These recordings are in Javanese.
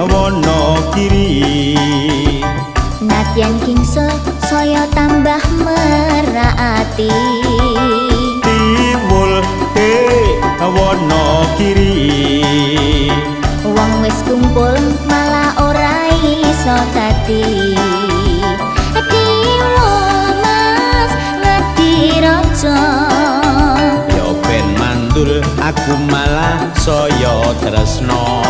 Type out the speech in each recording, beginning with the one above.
Wonogiri. Nadyan gingsul saya tambah merati. Tiwul de Wonogiri. Wong wis kumpul malah ora iso dadi. Tiwul Mas Ngadirojo. Ya ben mandul aku malah saya tresno.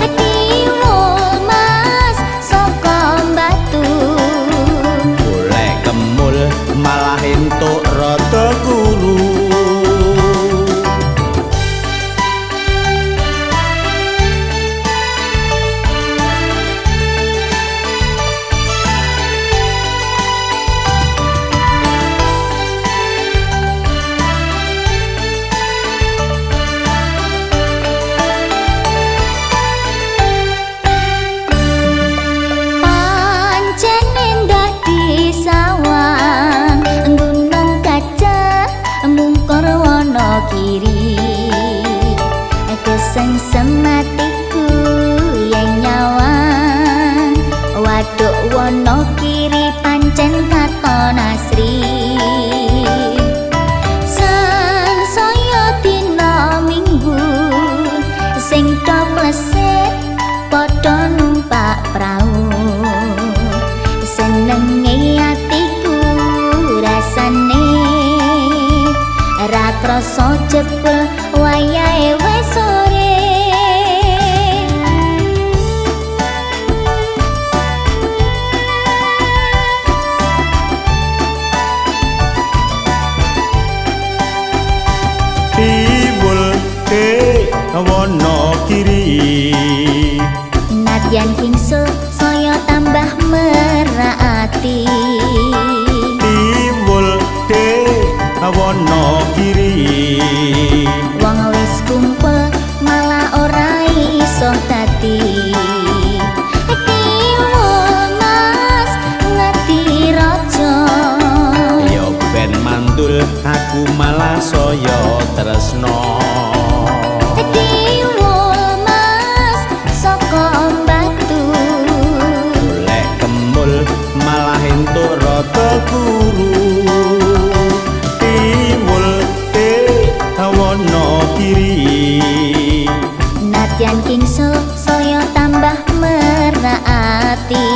Tiwul Mas saka Batu. Golek kemul malah entuk rada kuru. Pancen endah disawang Gunung Gajah mungkur Wonogiri. Kesengsem atiku yen nyawang waduk Wonogiri pancen katon asri. Sangsaya dina Minggu sing do pleset padha numpak prau. Senenge atiku rasane ra krasa jebul wayahe wis sore. Tiwul de Wonogiri. Nadyan gingsul saya tambah merati. Tiwul de Wonogiri. Wong wis kumpul malah ora iso dadi. Tiwul Mas Ngadirojo. Ya ben mandul aku malah saya tresno. Tiwul Mas saka Batu. Golek kemul malah entuk rada kuru. Tiwul de Wonogiri. Nadyan gingsul saya tambah merati.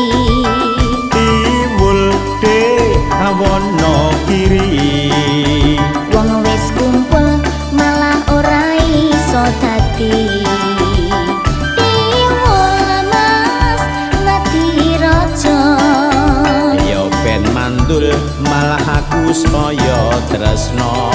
Tiwul de Wonogiri. Wong wis kumpul malah ora iso dadi. Tiwul Mas Ngadirojo. Ya ben mandul malah aku saya tresno.